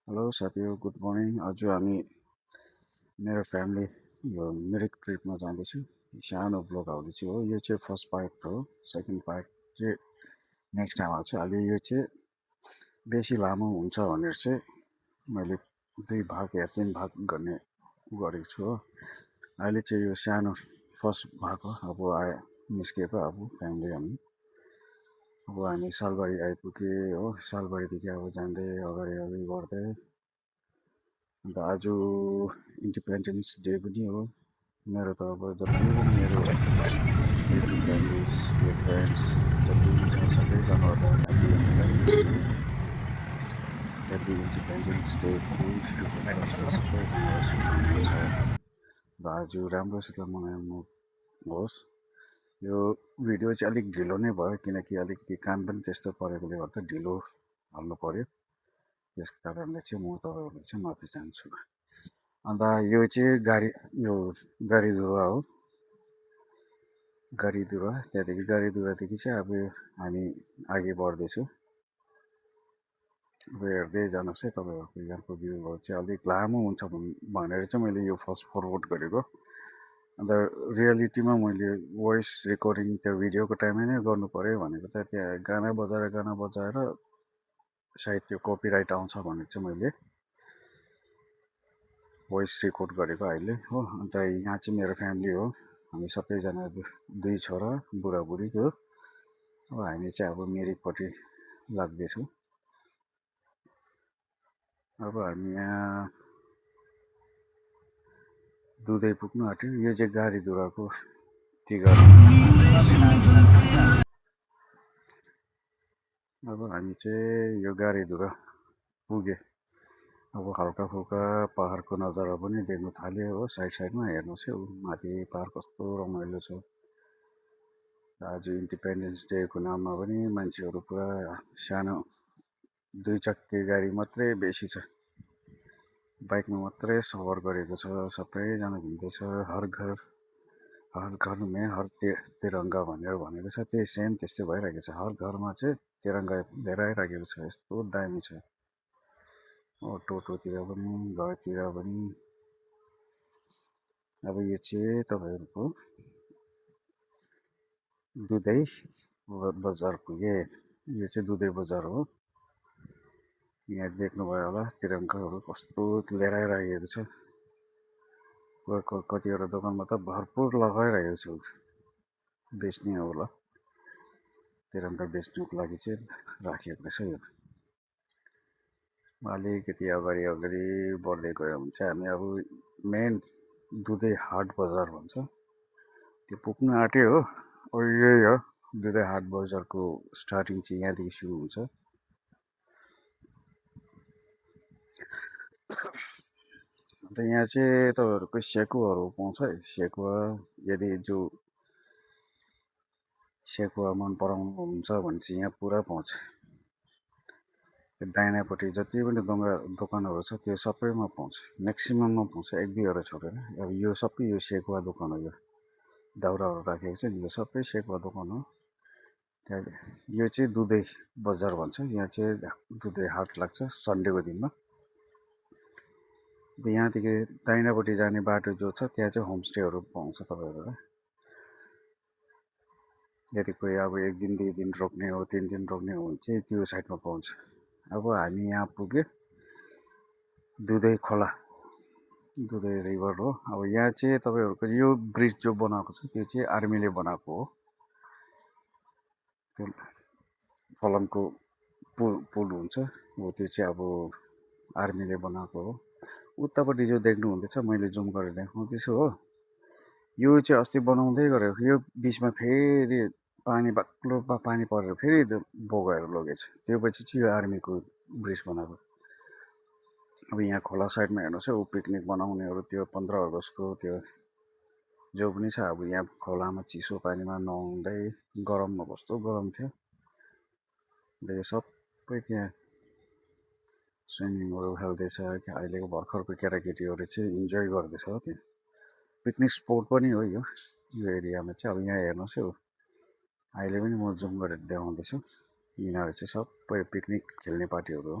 Hello साथीहरू good morning. आज हामी मेरो फ्यामिली यो मिरिक ट्रिपमा जाँदैछु। सानो ब्लग हाल्दैछु हो। यो चाहिँ फर्स्ट पार्ट हो। सेकेन्ड पार्ट चाहिँ नेक्स्ट टाइम हाल्छु। अहिले यो चाहिँ बेसी लामो हुन्छ भनेर चाहिँ मैले दुई भाग या तिन भाग गर्ने गरेको छु हो। अहिले चाहिँ यो सानो फर्स्ट भाग हो। अब निस्केको अब हामी सालबारी आइपुगे हो। सालबारीदेखि अब जाँदै अगाडि अगाडि बढ्दै अन्त आज इन्डिपेन्डेन्स डे पनि हो। मेरो तर्फबाट जति पनि मेरो युट्युब फ्यामिलीज यो फ्रेन्ड्स जति पनि छ सबैजनाहरूलाई ह्याप्पी इन्डिपेन्डेन्स डेको शुभकामना छ। सबैजनालाई शुभकामना छ र आज राम्रोसित मनाउनु होस्। यो भिडियो चाहिँ अलिक ढिलो नै भयो किनकि अलिकति काम पनि त्यस्तो परेकोले गर्दा ढिलो हाल्नु पर्यो। त्यस कारणले चाहिँ म तपाईँहरूलाई चाहिँ माफी चाहन्छु। अन्त यो चाहिँ गाडी धुवा हो। त्यहाँदेखि गाडीधुरादेखि चाहिँ अब हामी अघि बढ्दैछु। अब हेर्दै जानुहोस् है। तपाईँहरूको यहाँको भ्यूहरू चाहिँ अलिक लामो हुन्छ भनेर चाहिँ मैले यो फर्स्ट फरवर्ड गरेको। अन्त रियालिटीमा मैले भोइस रेकर्डिङ त्यो भिडियोको टाइममै नै गर्नु पऱ्यो भनेको त त्यहाँ गाना बजाएर सायद त्यो कपिराइट आउँछ भनेर चाहिँ मैले भोइस रेकर्ड गरेको अहिले हो। अन्त यहाँ चाहिँ मेरो फ्यामिली हो। हामी सबैजना दुई छोरा बुढाबुढी हो। अब हामी चाहिँ अब मिरिकपट्टि लाग्दैछौँ। अब हामी यहाँ दुधै पुग्नु आँट्यो। यो चाहिँ गाडीधुराको टिकट। अब हामी चाहिँ यो गाडीधुरा पुगे। अब हल्का फुल्का पहाडको नजारा पनि देख्नु थाल्यो हो। साइडमा हेर्नुहोस् है, माथि पहाड कस्तो रमाइलो छ। आज इन्डिपेन्डेन्स डेको नाममा पनि मान्छेहरू पुरा सानो दुई चक्के गाडी मात्रै बेसी छ। बाइकमा मात्रै सवार गरेको छ। सबैजना घुम्दैछ। हर घर में हर तिरङ्गा भनेर भनेको छ। त्यही सेम त्यस्तै भइरहेको छ। हर घरमा चाहिँ तिरङ्गा लिएर छ। यस्तो दामी छ। टोटोतिर पनि घरतिर पनि। अब यो चाहिँ तपाईँहरूको दुधै बजार पुगे। यो चाहिँ दुधै बजार हो। यहाँ देख्नुभयो होला तिरङ्गाहरू कस्तो लिएर छ। कतिवटा दोकानमा त भरपुर लगाइरहेको छ। बेच्ने होला, तिरङ्गा बेच्नुको लागि चाहिँ राखिएको रहेछ। यो अलिकति अगाडि बढ्दै गयो भने चाहिँ हामी अब मेन दुधै हाट बजार भन्छ त्यो पुग्नु आँट्यो हो। अब यही हो दुधै हाट बजारको स्टार्टिङ चाहिँ यहाँदेखि सुरु हुन्छ। अन्त यहाँ चाहिँ तपाईँहरूको सेकुवाहरू पाउँछ है। यदि जो सेकुवा मन पराउनुहुन्छ भने चाहिँ यहाँ पुरा पाउँछ। दाहिनापट्टि जति पनि दोकानहरू छ त्यो सबैमा पाउँछ। म्याक्सिमममा पाउँछ, एक दुईवटा छोडेर। अब यो सबै यो सेकुवा दोकान हो। यो दाउराहरू राखेको छ नि, यो सबै सेकुवा दोकान हो। त्यहाँ यो चाहिँ दुधै बजार भन्छ। यहाँ चाहिँ दुधै हाट लाग्छ सन्डेको दिनमा। यहाँदेखि दाहिनापट्टि जाने बाटो जो छ त्यहाँ चाहिँ होमस्टेहरू पाउँछ तपाईँहरूलाई। यदि कोही अब एक दिन दुई दिन रोक्ने हो, 3 दिन रोक्ने हो भने चाहिँ त्यो साइडमा पाउँछ। अब हामी यहाँ पुगे दुधै खोला, दुधै रिभर हो। अब यहाँ चाहिँ तपाईँहरूको यो ब्रिज जो बनाएको छ त्यो चाहिँ आर्मीले बनाएको हो। त्यो फलामको पुल हुन्छ हो, त्यो चाहिँ अब आर्मीले बनाएको हो। उतापट्टि जो देख्नु हुँदैछ मैले जुम गरेर देखाउँदैछु हो, यो चाहिँ अस्ति बनाउँदै गरेको। यो बिचमा फेरि बाक्लो पानी परेर फेरि बगाएर लगेछ। त्यो पछि चाहिँ यो आर्मीको ब्रिज बनाएको। अब यहाँ खोला साइडमा हेर्नुहोस् है, पिकनिक बनाउनेहरू त्यो 15 अगस्तको त्यो जो पनि छ। अब यहाँ खोलामा चिसो पानीमा नुहाउँदै, गरममा कस्तो गरम थियो। यो सबै त्यहाँ स्विमिङहरू खेल्दैछ। अहिलेको भर्खरको केटाकेटीहरू चाहिँ इन्जोय गर्दैछ हो। त्यहाँ पिकनिक स्पोट पनि हो यो एरियामा चाहिँ। अब यहाँ हेर्नुहोस् है, अहिले पनि म जुम गरेर देखाउँदैछु। यिनीहरू चाहिँ सबै पिकनिक खेल्ने पार्टीहरू हो।